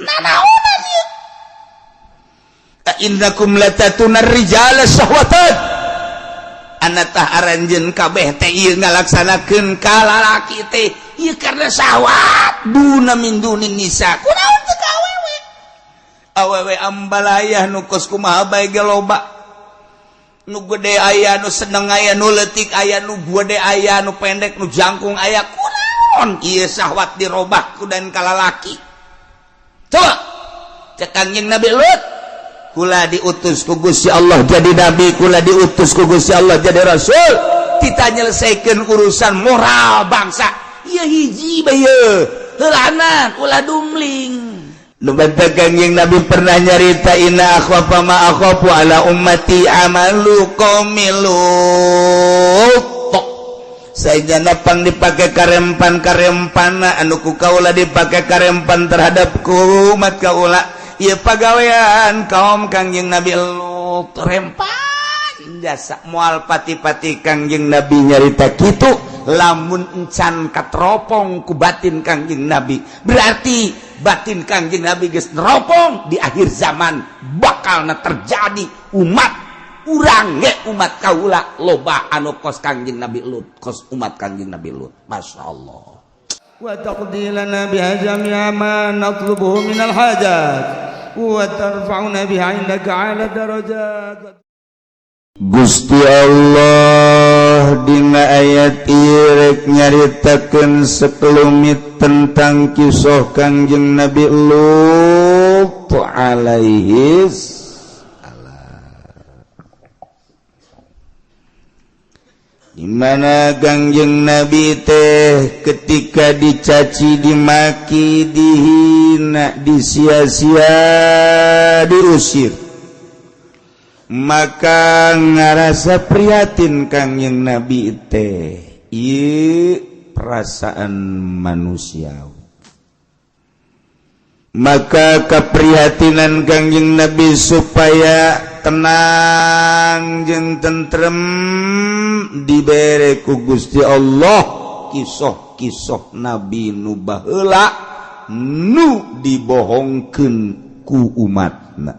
Nanaonan ieu? Innakum latatuna rijala syahwatan. Anatah aranjeun kabeh teh ieu ngalaksanakeun ka lalaki teh ieu karena syahwat duna min dunin nisa. Kunaon teu ka awewe? Awewe ambalayah nu kos kumaha bae ge loba. Nu gede aya, nu seneng aya, nu leutik aya, nu gede aya, nu pendek, nu jangkung aya. Kunaon ieu syahwat dirobah ku dan ka lalaki? Coba cek Kangjeng Nabi Lut, kula diutus ku Gusti Allah jadi nabi, kula diutus ku Gusti Allah jadi rasul, kita nyelesaikan urusan moral bangsa. Ieu hiji bae heulanan ulah dumling. Nu Kangjeng Nabi pernah nyarita, inna akhwafa ma akhafu ala ummati amalu qaumi Lut. Saya pang dipakai karempan karempana anu ku kaula dipakai karempan terhadap ku umat kaula ieu pagawean kaum Kangjeng Nabi Lut rempan jasa moal pati-pati. Kangjeng Nabi nyarita kitu lamun encan katropong ku batin Kangjeng Nabi, berarti batin Kangjeng Nabi geus neropong di akhir zaman bakalna terjadi umat urang ge, umat kaula loba anu kos Kangjeng Nabi Lut, kos umat Kangjeng Nabi Lut. Masya Allah. وتقضي لنا بها جميع ما نطلبه من الحاجات وترفعنا بها عندك أعلى الدرجات. Gusti Allah dina ayat ieu rek nyaritakeun sekelumit tentang kisah Kangjeng Nabi Lut alaihi salam, di mana Kangjeng Nabi teh ketika dicaci, dimaki, dihina, disia-sia, diusir, maka ngarasa prihatin Kangjeng Nabi teh. Ieu perasaan manusia, maka keprihatinan Kangjeng Nabi supaya tenang jeung tentrem dibere ku Gusti Allah kisah-kisah Nabi nu baheula nu dibohongkeun ku umatna,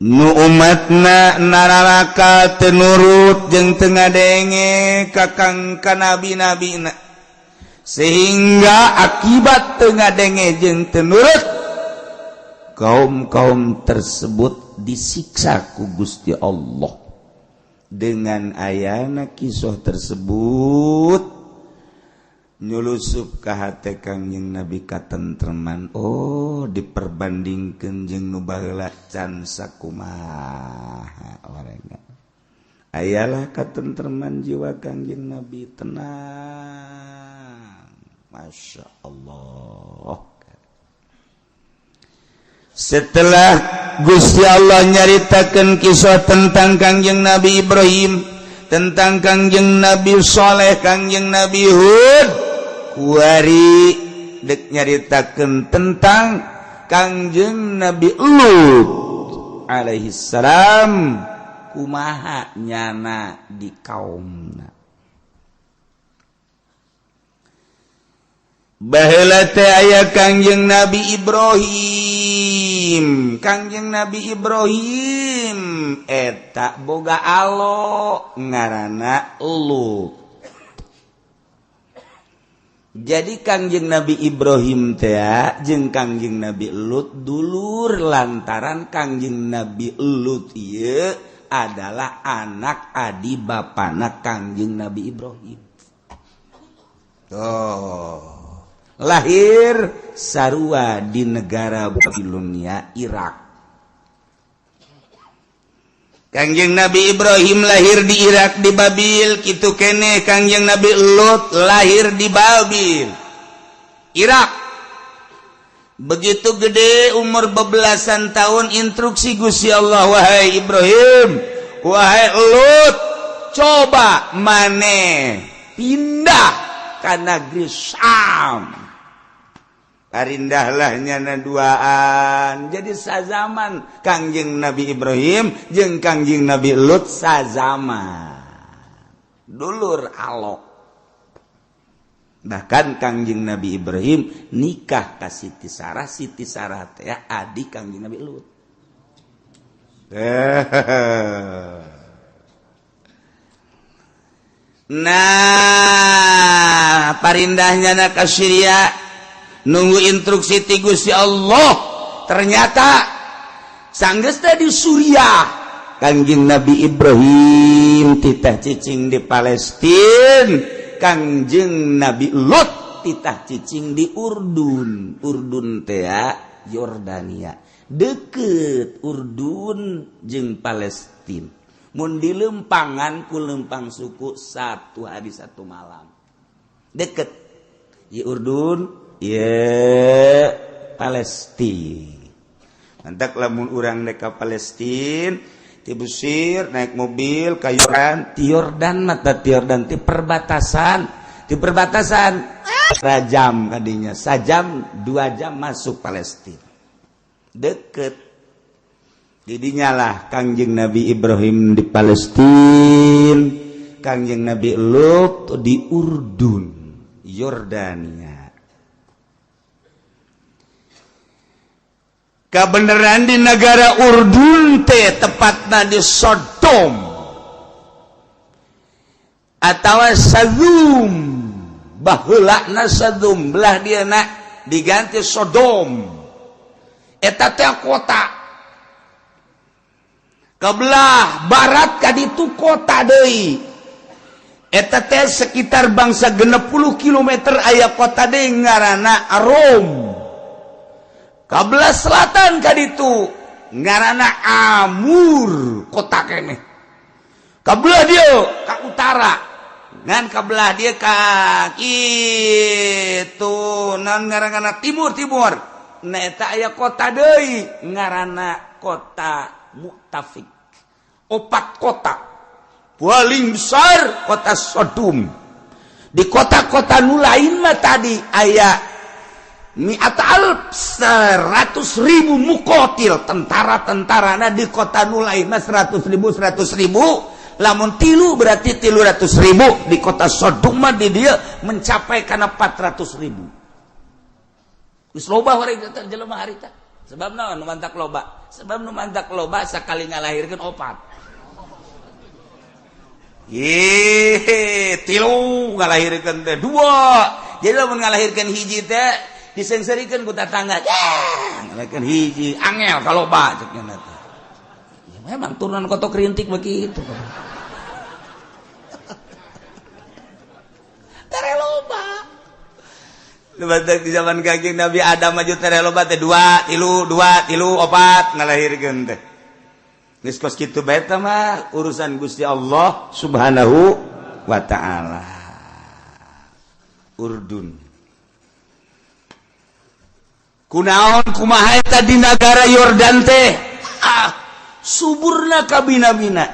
nu umatna nararaka teu nurut jeung teu ngadenge kakang ka nabi-nabina, sehingga akibat teu ngadenge jeung teu nurut, kaum-kaum tersebut disiksa ku Gusti Allah. Dengan ayana kisah tersebut nyulusup ka hate Kangjeng Nabi katentreman. Oh, diperbandingkeun jeung nu baheula can sakumaha orangna, ayalah katentreman jiwa Kangjeng Nabi, tenang. Masya Allah. Setelah Gusti Allah nyaritakan kisah tentang Kangjeng Nabi Ibrahim, tentang Kangjeng Nabi Soleh, Kangjeng Nabi Hud, kuari dek nyaritakan tentang Kangjeng Nabi Lut alaihi salam, kumaha nyana di kaumna. Baheula teh aya Kangjeng Nabi Ibrahim. Kangjeng Nabi Ibrahim eta boga alo ngaranna Lut. Jadi Kangjeng Nabi Ibrahim teh jeung Kangjeng Nabi Lut dulur, lantaran Kangjeng Nabi Lut ieu adalah anak adi bapana Kangjeng Nabi Ibrahim. Oh, lahir sarua di negara Babilonia, Irak. Kangjeng Nabi Ibrahim lahir di Irak, di Babil kitu kene. Kangjeng Nabi Lut lahir di Babil, Irak. Begitu gede umur bebelasan tahun, instruksi Gusti Allah, "Wahai Ibrahim, wahai Lut, coba maneh pindah ka negeri Syam." Parindahlah nyana duaan. Jadi sazaman Kangjeng Nabi Ibrahim jeung Kangjeng Nabi Lut, sazaman, dulur alok. Bahkan Kangjeng Nabi Ibrahim nikah ka Siti Sarah. Siti Sarah teh adik Kangjeng Nabi Lut. Nah, parindahnya na ka Syria, nunggu instruksi ti Gusti Allah. Ternyata sanggeus teh di Suriah, Kangjeng Nabi Ibrahim titah cicing di Palestina, Kangjeng Nabi Lut titah cicing di Urdun. Urdun teh Yordania, deket Urdun jeung Palestina. Mun dilempangan ku lempang suku satu hari satu malam, deket ya Urdun ya Palestina. Mantak lamun urang dek ka Palestina ti Mesir naik mobil ka Yordan, ti Yordan mata ti Yordan ti perbatasan, ti perbatasan jam kadinya sajam 2 jam masuk Palestina, deket. Didinya lah Kangjeng Nabi Ibrahim di Palestina, Kangjeng Nabi Lut di Urdun, Yordania. Kebenaran di negara Urdun teh tepatna di Sodom atau Sadum. Baheulana Sadum, belah dia nak diganti Sodom. Eta teh kota kebelah barat kaditu kota deui. Eta teh sekitar bangsa 60 km aya kota deui ngaranna Rom. Kebelah selatan kaditu ngaranna Amur, kota keneh. Kebelah dia ka utara ngan kebelah dia ka kitu nan ngaranna timur timur. Nah, eta aya kota deui ngaranna kota Muktafik. Opat kota paling besar kota Sodom. Di kota-kota nu lain mah tadi aya mi'at alf, 100.000 mukotil, tentara-tentara. Nah, di kota nu lain mah 100.000, 100.000, lamun tilu berarti 300.000. Di kota Sodom mah di dia mencapai karena 400.000. Geus loba warga jelema harita. Sebab naon nu mantak loba? Sebab nu mantak loba sakali ngalahirkeun opat. Ye, tilu ngalahirkeun teh dua. Jadi lamun ngalahirkeun hiji teh disengserikeun ku tatangga. Ya, ngalahirkeun hiji angel kaloba cek nya teh. Ya memang turunan kotok rintik begitu. Tere loba. Di zaman Kangjeng Nabi Adam maju tere loba teh dua, tilu, dua, tilu, opat ngalahirkeun teh. Geus kos kitu bae teh mah urusan Gusti Allah Subhanahu wa taala. Urdun. Kunaon kumaha eta di nagara Yordan teh? Ah, suburna kabina-bina.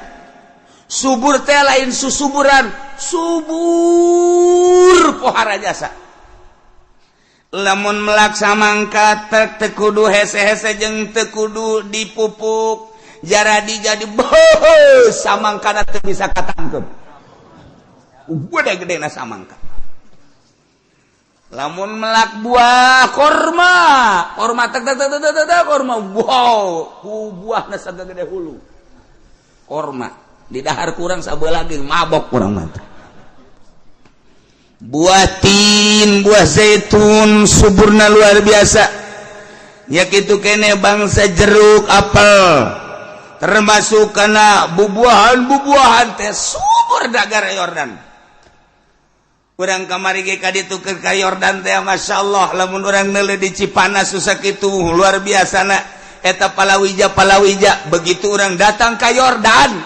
Subur teh lain susuburan, subur pohara jasa. Lamun melak samangka teu kudu hese-hese jeung teu kudu dipupuk, jaradi jadi beuh samangkana teu bisa katangkep. Gede gedena samangka. Lamun melak buah korma, korma tek tek tek tek tek korma, wow, buahna sagede hulu. Korma di dahar kurang sabelah lagi mabok kurang mantap. Buah tin, buah zaitun suburna luar biasa. Ya kitu kene bangsa jeruk, apel, termasuk kana bubuahan-bubuahan teh subur nagara Yordan. Urang kamari ge ka ditu ka Yordan teh Masya Allah, lamun urang neuleuh di Cipanas susah kitu luar biasa na eta palawija palawija. Begitu urang datang ka Yordan,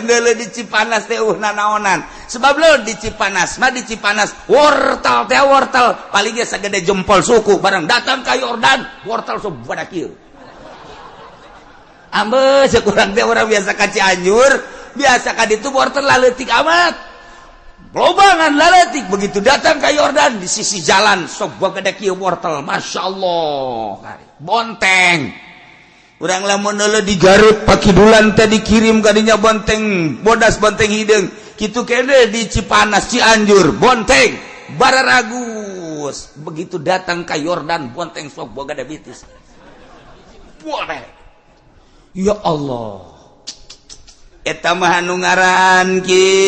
neuleuh di Cipanas teh nanaonan. Sebab lo di Cipanas mah, di Cipanas wortel teh wortel paling ge sagede jempol suku. Barang datang ka Yordan wortel sok badak kieu. Ambe sekurang teh orang biasa ka Cianjur, biasa ka ditu wortel laleutik amat, lobangan laletik. Begitu datang ke Yordan di sisi jalan sok gede kieu wortel, Masya Allah, bonteng. Urang lamun neuleuh di Garut pakidulan teh dikirim kadinya bonteng bodas, bonteng hideung. Kitu kene di Cipanas, Cianjur bonteng. Bararagus begitu datang ke Yordan, bonteng sok boga diabetes. Boleh, ya Allah, eta mah anu ngaran kitu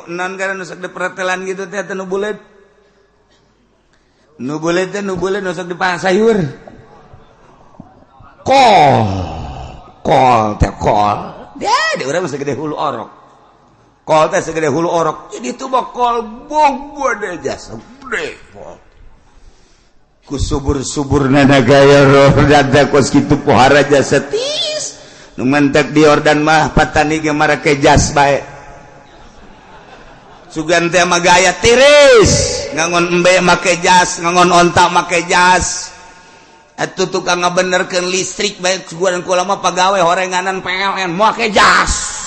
non karena nu sok dipretelan gitu teh, nu buleud, nu buleud teh, nu buleud nu sok dipan sayur kol, kol teh, kol dia di urang segede hulu orok. Kol teh segede hulu orok, jadi itu mah kol bog jasa gede kol ku subur-subur nagara Yordan kos kitu, pohara jasa tis nu mantek di Yordan mah patani ge marake jas bae. Sugan teh mah gaya tiris, ngangon embe make jas, ngangon onta make jas. Atuh tukang ngabenerkeun listrik bae sugan kula mah pagawe horenganan PLN make jas.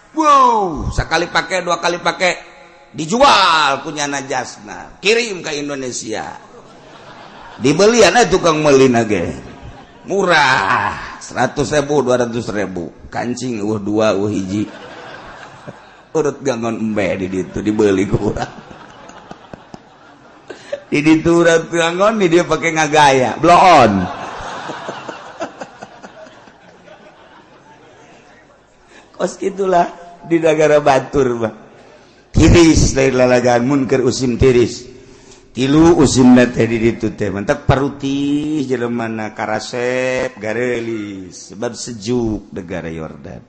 Wow, sekali pakai, dua kali pakai, dijual punya jasna, kirim ke Indonesia, dibelian eh tukang meuli ge murah, 100.000, 200.000 kancing dua hiji urut gangon embe di ditu dibeli ku urang di ditu. Urut gangon di dia pakai ngagaya blow on. Kos gitulah di negara batur mah, tiris dari lalagan mun keur usim tiris. Tilu usim teh di ditu teh mantak parutih jelema, karasep garelis sebab sejuk negara Yordan.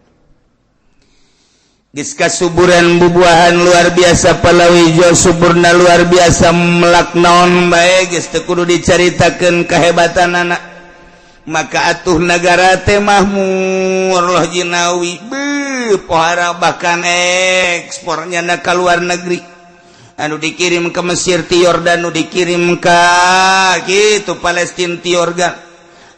Geus kasuburan bubuahan luar biasa, palawija suburna luar biasa, melak naon bae geus teu kudu dicaritakeun kehebatan anak. Maka atuh negara teh mahmur loh jinawi, beuh, pohara, bahkan ekspornya na ka luar negeri, anu dikirim ke Mesir ti Yordan, anu dikirim ke gitu Palestina ti Yordan,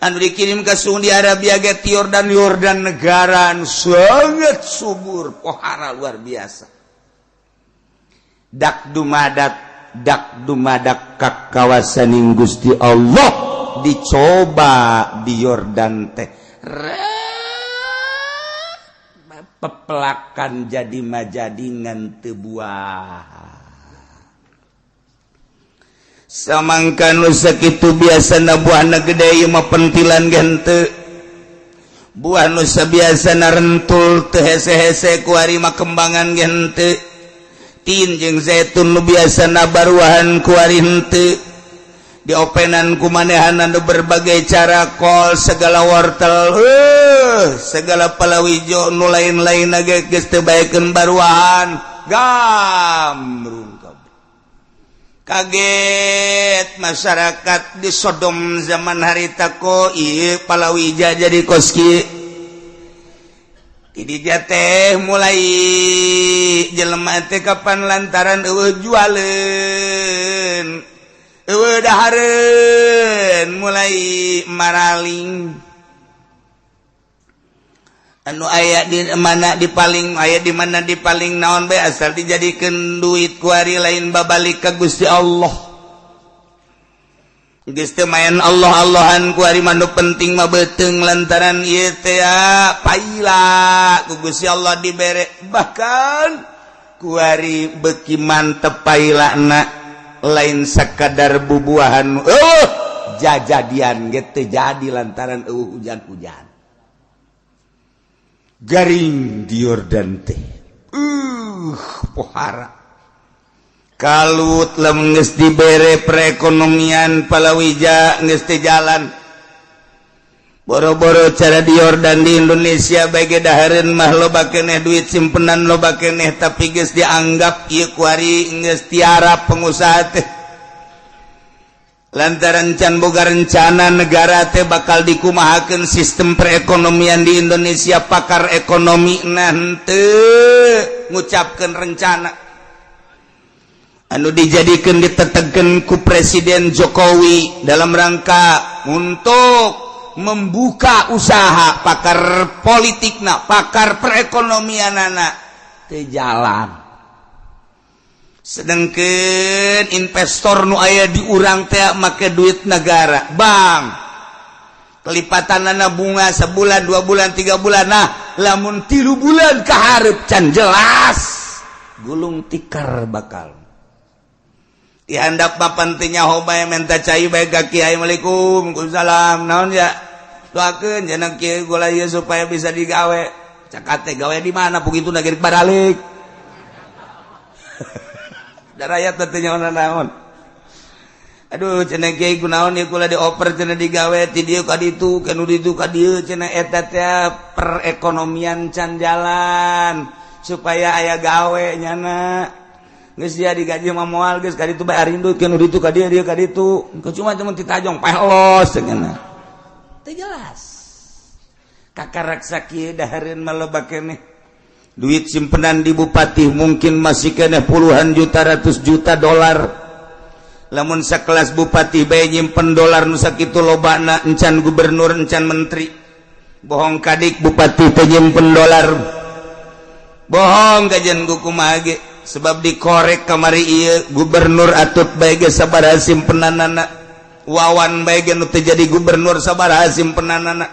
anu dikirim ke Saudi Arabia ge ti Yordan. Yordan negara anu sangat subur, pohara luar biasa. Dak dumadak dak dumadak ka kawasaning Gusti Allah dicoba di Yordan teh, pepelakan jadi majadingan teu buah. Samangka nu sakitu biasana buahna gede, ieu mah pentilan gente. Buah nu sabiasana rentul teu hese-hese, kuari mah kembangan gente. Tin jeung zaitun nu biasana baruahan, kuari henteu. Diopenan ku manehanan berbagai cara, kol segala, wortel, segala palawijo nu lain-lain ge geus teu baekeun baruahan, gamrung. Kaget masyarakat di Sodom zaman harita, ko ieu palawija jadi koski. Di teh mulai jelema teh kapan lantaran eueuh jualeun, eueuh dahareun, mulai maraling. Anu aya di mana di paling, aya di mana di paling, naon bae asal dijadikeun duit. Kuari lain babalik ka Gusti Allah, geus teu main Allah Allahan kuari mah, nu penting mah beuteung, lantaran ieu teh paila ku Gusti Allah dibere. Bahkan kuari beuki mantep pailana, lain sakadar bubuahan, oh, jajadian ge teu jadi lantaran eueuh hujan-hujan, garing di Yordan teh. Pohara kalut. Lamun geus dibere perekonomian palawija geus teu jalan, boro-boro cara di Yordan, di Indonesia bagi dahareun mah loba keneh, duit simpenan loba keneh, tapi geus dianggap ieu kuari geus tiara pengusaha teh lantaran can boga rencana negara teh bakal dikumahakeun sistem perekonomian di Indonesia. Pakar ekonomi nanti ngucapkan rencana anu dijadikan, ditetapkan ku Presiden Jokowi dalam rangka untuk membuka usaha. Pakar politik, nah, pakar perekonomian anak ke jalan, sedangkan investor nu aya di urang teh make duit negara, bank, kelipatan nana bunga sebulan, 2 bulan, 3 bulan. Nah, lamun 3 bulan keharep can jelas. Gulung tikar bakal. Dihandap papan teh nyaho bae, menta cai bae ka kiai. "Assalamualaikum." "Waalaikumsalam." "Naon ya?" "Doakeun jangan kiai gula ieu supaya bisa digawe." Cakate gawe di mana? Begitu nagir baralik. Da rakyat teh nyaho naon. "Aduh," cenah, "kiai, kunaon ieu kula dioper," cenah, "digawe ti dieu ka ditu, ka nu ditu ka dieu," cenah. Eta teh perekonomian can jalan supaya aya gawe nyana. Geus dia digaji mah moal, geus ka ditu bae arindut, ka nu ditu ka dieu, dieu ka ditu. Cuma cuma ditajong pelos cenah. Teu jelas. Kakarak sakieu dahareun mah loba keneh. Duit simpenan di bupati mungkin masih keneh puluhan juta, ratus juta dolar. Lamun sekelas bupati bae nyimpen dolar nu sakitu lobana, encan gubernur, encan menteri. Bohong kadik bupati teh nyimpen dolar. Bohong kajian ku kumaha ge, sebab dikorek kamari ieu gubernur Atut bae ge sabaraha simpenanana, Wawan bae ge nu teu jadi gubernur sabaraha simpenanana,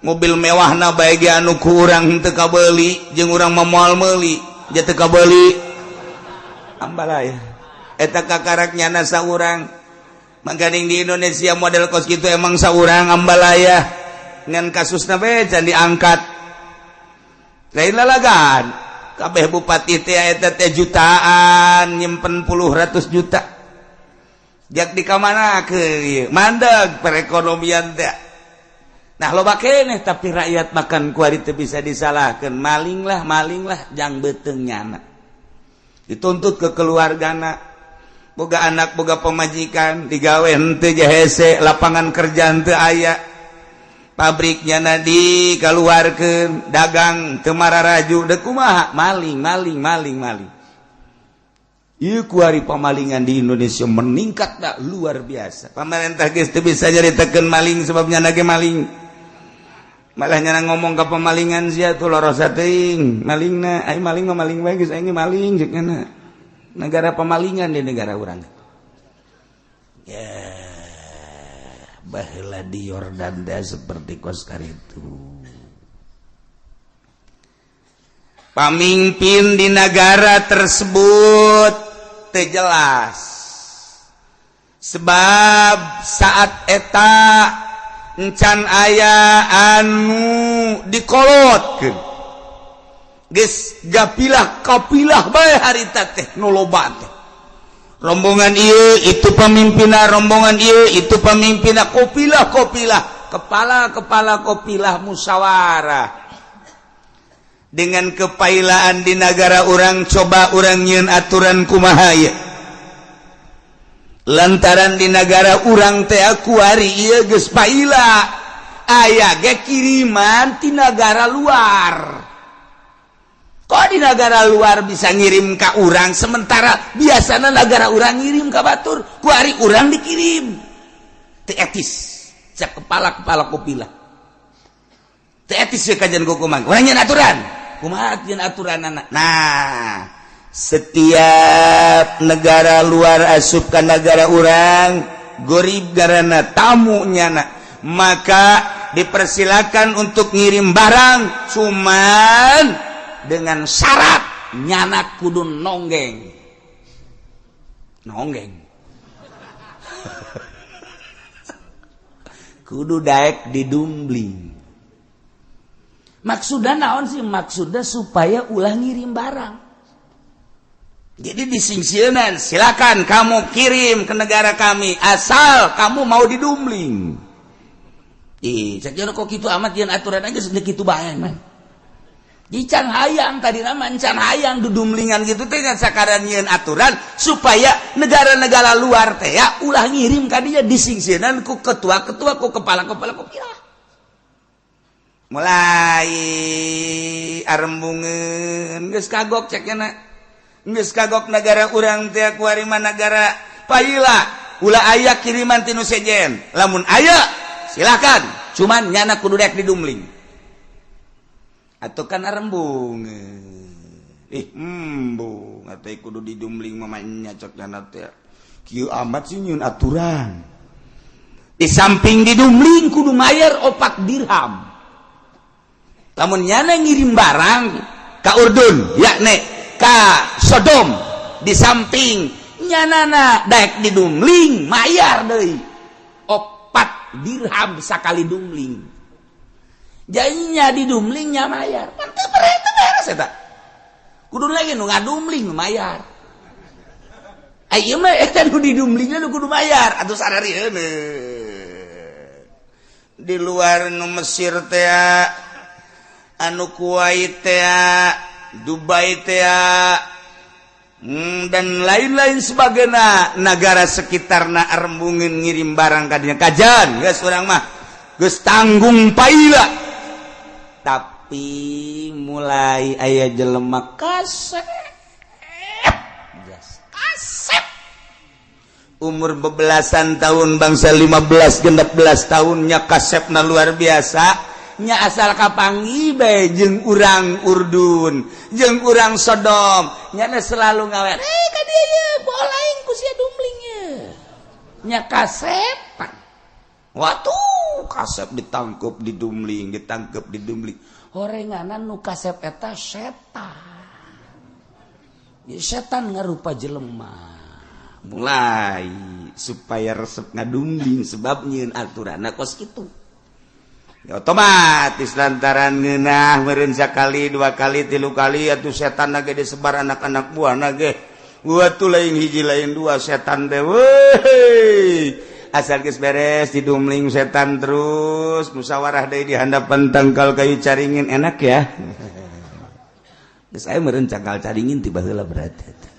mobil mewahna bae ge anu ku urang teu kabeuli, jeung urang mah moal meuli ja teu kabeuli. Ambalaya eta kakarak nyana saurang. Mangkaning di Indonesia model kos gitu emang saurang ambalaya, ngan kasusna bae can diangkat, lain lalagan. Kabeh bupati teh eta teh jutaan nyimpen, puluh ratus juta. Jak di kamana ke mandeg perekonomian teh. Nah, loba keneh, tapi rakyat makan kuari teu bisa disalahkan. Maling lah, maling lah jang beuteung nyana. Dituntut ke keluargana, boga anak, boga pemajikan, digawe henteu hese, lapangan kerja henteu aya, pabriknya na dikeluarkan, dagang teu mararaju, dek kumaha? Maling, maling, maling, maling. Ieu kuari pemalingan di Indonesia meningkat dah luar biasa. Pemerintah geus teu bisa nyaritakeun maling, sebabnya ge maling. Malah nyana ngomong ke pemalingan, sia tuh lorosa teuing malingna. Ai maling mah maling bae, geus aing maling ceuk. Negara pemalingan di negara urang ya. Baheula di Yordan teh seperti kos itu. Pamimpin di negara tersebut teu jelas, sebab saat eta encan aya anu dikolotkeun, geus gapilah kapilah bae harita teh nu loba teh. Rombongan ieu itu pemimpinna, rombongan ieu itu pemimpinna, kopilah kopilah, kepala kepala kopilah musyawarah. Dengan kepailaan di negara urang, coba urang nyieun aturan kumaha ieu, lantaran di negara urang teh kuari ieu geus paila, aya ge kiriman ti negara luar. Kok di negara luar bisa ngirim ka urang, sementara biasanya negara urang ngirim ka batur? Kuari urang dikirim, teu etis cak kepala-kepala kopilah. Teu etis ya kajian kumaha urang nyieun aturan, kumaha nyieun aturan anak. Nah, setiap negara luar asup ka negara urang, gorib karena tamu nyana, maka dipersilakan untuk ngirim barang, cuman dengan syarat nyana kudu nonggeng nonggeng, kudu daek didumbling. Maksudnya naon sih? Maksudnya supaya ulah ngirim barang. Jadi disingsieunan, silakan kamu kirim ke negara kami asal kamu mau didumbling. Ih, cek kok gitu amat yang aturan aja segitu bae man. Can hayang tadi nama, can hayang dudumlingan gitu teh, sakaran nyieun aturan supaya negara-negara luar teh ya ulah ngirim ka dinya, disingsieunan ku ketua-ketua, ku kepala-kepala kopilah. Mulai arembungeun, geus kagok cek nya, geus kagok negara urang teh kuari mah negara paila, ulah aya kiriman tinu sejen. Lamun aya silakan, cuman nyana kudu rek didumling atau kan arembung. Ih, embung atau kudu didumling mamanya cok nyana teh. Kieu amat sih nyieun aturan. Di samping didumling kudu mayar 4 dirham. Lamun nyana ngirim barang ka Urdun, ya nek Ka Sodom di samping nyanana daek didumling, mayar deui 4 dirham sakali dumling. Jadinya didumlingnya mayar. Pan teu beres eta. Kudu lagi nu ngadumling nu mayar. Ayo mah eta nu didumlingna nu kudu mayar atuh sararieun. Di luar nu Mesir teh, anu Kuwait teh, Dubai teh, dan lain-lain sebagainya, negara sekitarna arembungin ngirim barang kadinya kajan. Geus, urang mah geus tanggung paila. Tapi mulai aya jelema kasep, kasep umur bebelasan tahun, bangsa 15 16 tahunnya, kasepna luar biasa nya. Asal kapanggih bae jeung urang Urdun jeung urang Sodom, nyana selalu ngawer, "Eh, ka dieu ye, bola aing ku sia dumling ye." Nya kasepan. Waktu kasep ditangkep didumling, ditangkep didumling, horenganan nu kasep eta setan. Ya, setan ngarupa jelema mulai supaya resep ngadumling, sebab nyieun aturan kos kitu. Ya, otomatis lantaran ngeunah meureun sakali, dua kali, tilu kali, atuh setan ge disebar anak-anak buah ge. Tuh, lain hiji lain dua setan teh. Weh, asal geus beres didumling setan, terus musyawarah deui di handapan tangkal kayu caringin. Enak ya. Geus aya meureun cangkal caringin tiba heula berarti.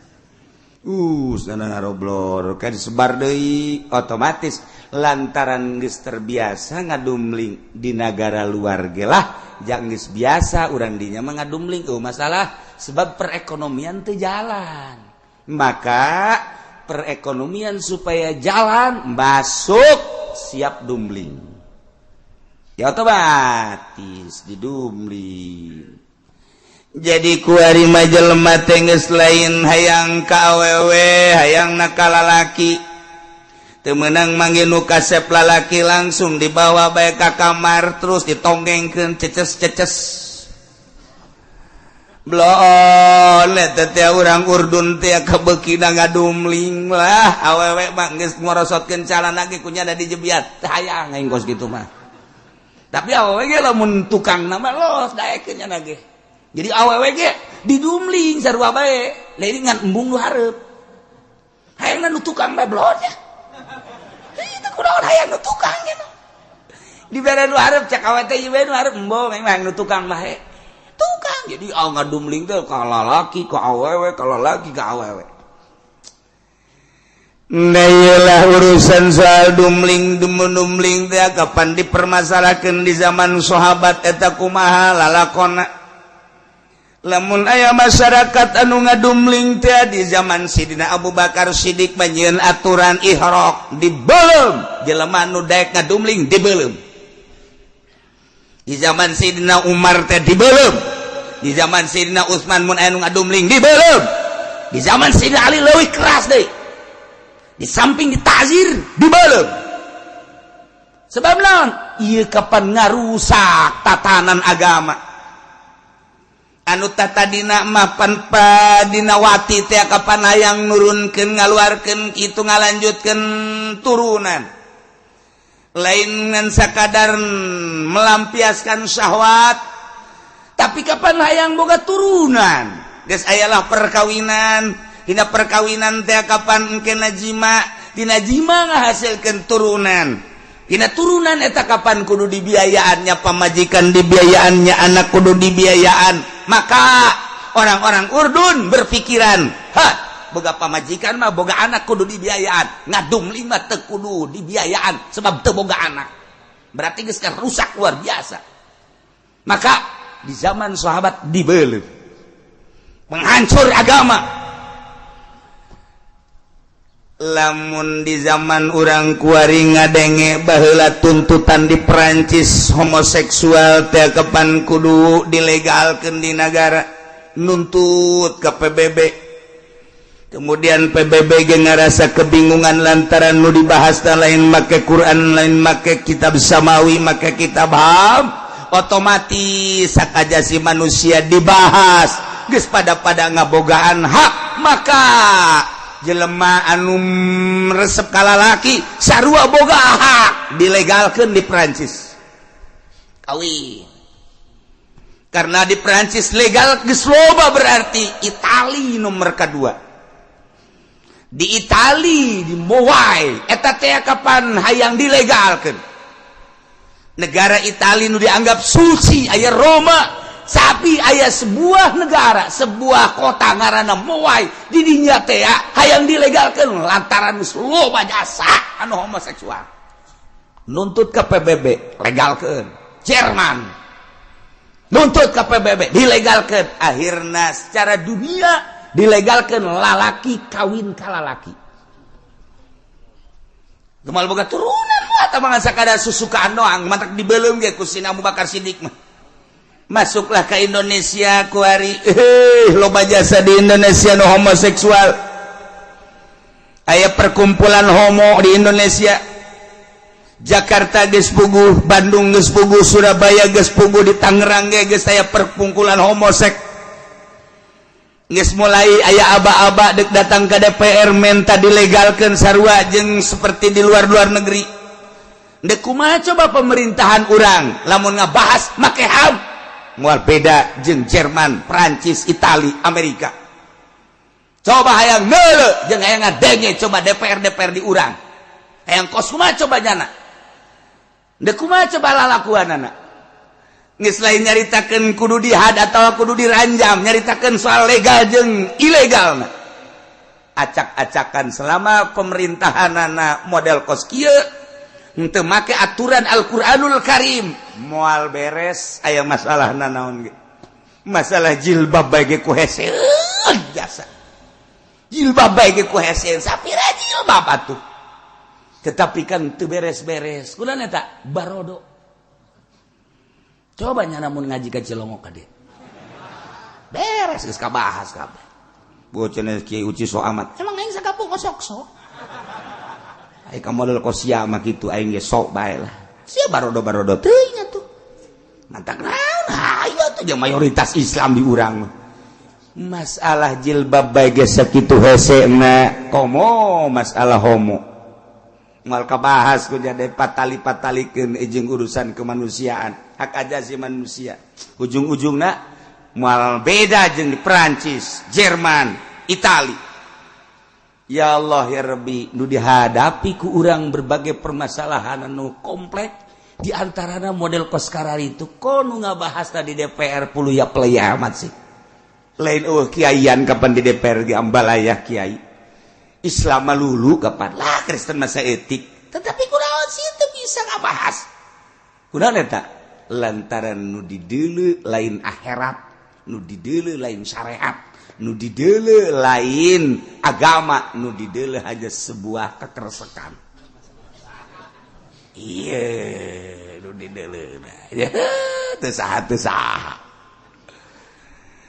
Sana ngaroblor kan disebar deui. Otomatis lantaran geus terbiasa ngadumling di negara luar ge lah, jang geus biasa urang dinya mah ngadumling, oh masalah, sebab perekonomian teu jalan. Maka perekonomian supaya jalan masuk siap dumling ya, otomatis didumling. Jadi kuari mah jelema teh geus lain hayang ka awewe, hayang na ka lalaki. Teu meunang manggih nu kasep lalaki, langsung dibawa bae ka kamar, terus ditonggengkeun, ceces-ceces bloon. Eta teh urang Urdun teh kabeukina ngadumling lah. Awewe mah geus ngorosotkeun calana ge kunyana dijebiat, teu hayang aing kos kitu mah. Tapi awewe ge lamun tukang nama los daekeun nya ge. Jadi awewe ge didumling sarua bae, lain ngan embung nu hareup, hayangna nu tukang bae. Bloon nya itu kunaon hayang nu tukang gitu dibere nu hareup. Cek awewe teh ieu nu hareup embung, aing mah nu tukang bae, tukang. Jadi ah ngadumling teh ka lalaki ka awewe, ka lalaki ka awewe. Nah, iyalah urusan soal dumling dumling teh kapan dipermasalahkan di zaman sahabat eta kumaha lalakona. Lamun aya masyarakat anu ngadumling teh di zaman Sidina Abu Bakar Siddiq manyieun aturan ihraq, dibeuleum jelema nu daek ngadumling, dibeuleum. Di zaman Sidina Umar teh dibeuleum. Di zaman Sidina Utsman mun aya nu ngadumling, dibeuleum. Di zaman Sidina Ali leuwih keras deui, di samping ditazir, dibeuleum. Sebab naon? Ieu kapan ngarusak tatanan agama anu tadina mapan padinawati teh, kapan hayang nurunkeun, ngaluarkeun kitu, ngalanjutkeun turunan, lain ngan sakadar melampiaskan syahwat, tapi kapan hayang boga turunan. Geus ayalah perkawinan. Dina perkawinan teh kapan engke jima, dina jima ngahasilkeun turunan. Dina turunan eta kapan kudu dibiayaannya pamajikan, dibiayaannya anak, kudu dibiayaan. Maka orang-orang Urdun berpikiran, ha, boga pamajikan mah, boga anak, kudu dibiayaan. Ngadumling mah teu kudu dibiayaan sebab teu boga anak. Berarti geus rusak luar biasa. Maka di zaman sahabat dibeuleum, menghancur agama. Lamun di zaman urang kuari ngadenge baheula tuntutan di Perancis homoseksual teh kapan kudu dilegalkeun di negara, nuntut ke PBB. Kemudian PBB ge ngarasa kebingungan lantaran nu dibahas lain make Quran, lain make kitab samawi, make kitab HAM. Otomatis hak ajasi manusia dibahas. Geus pada-pada ngabogaan hak, maka jelema anu resep ka lalaki sarua boga hak, dilegalkeun di Prancis kawin. Karena di Prancis legal geus loba, berarti Itali nomor kedua. Di Itali, di Mowai eta teh, kapan hayang dilegalkeun. Negara Itali nu dianggap suci, aya Roma, tapi aya sebuah negara, sebuah kota ngaranna Mowai, di dinya teh hayang dilegalkeun lantaran geus loba jasa anu homoseksual, nuntut ke PBB, legalkeun. Jerman nuntut ke PBB, dilegalkeun. Akhirnya secara dunia dilegalkan lalaki kawin ka lalaki. Gemal boga turunan mah tah mah sakada susukaan doang, matak dibeuleum ge ku si Abu Bakar Siddiq mah. Masuklah ke Indonesia kuari, loba jasa di Indonesia nu homoseksual. Aya perkumpulan homo di Indonesia. Jakarta geus puguh, Bandung geus puguh, Surabaya geus puguh, di Tangerang ge geus aya perkumpulan homosek. Geus mulai aya aba-aba dek datang ke DPR minta dilegalkan sarua jeung seperti di luar-luar negeri. Dek kumaha coba pemerintahan urang lamun ngabahas make HAM? Moal beda jeung Jerman, Prancis, Itali, Amerika. Coba hayang neuleu jeung hayang ngadenge coba DPR DPR di urang. Hayang kos kumaha coba nyana? Dek kumaha coba lalakuanana? Geus lain nyaritakeun kudu dihad atau kudu diranjam, nyaritakeun soal legal jeung ilegal. Acak-acakan selama pemerintahanana model kos kieu, henteu make aturan Al-Qur'anul Karim, moal beres. Aya masalah naon ge, masalah jilbab bae ge ku hese jasa, jilbab bae ge ku hese. Sapira jilbab atuh, tetapi kan teu beres-beres. Kunaon eta barodo? Coba nya namun ngaji ka Cilongok ka dieu, beres, geus kabahas kabeh. Bocah Kiai Uci so amat, emang aing sakampung osok sok aing ka model kosia mah kitu, aing ge sok bae lah sia barodo-barodo teuing atuh. Mantak naon hayu atuh jeung mayoritas Islam di urang mah. Masalah jilbab bae ge sakitu hese na, komo masalah homo moal kabahas ku jadi patali-patalikeun jeung urusan kemanusiaan, hak asasi manusia. Ujung-ujungna moal beda jeung di Perancis, Jerman, Itali. Ya Allah ya Rabbi, nu dihadapi ku urang berbagai permasalahan anu komplek, di antarana model kos kararitu. Kono ngabahas tadi DPR puluh ya play amat sih. Lain eueuh kiaian kapan di DPR di ambalaya kiai Islam lulu kapan lah, Kristen masa etik, tetapi kunaon sih itu bisa ngabahas? Kunaon eta? Lantaran nu dideuleu lain akhirat, nu dideuleu lain syariat, nu dideuleu lain agama, nu dideuleu hanya sebuah kekeresekan. Iya, nu dideuleu ya teu saha, teu saha.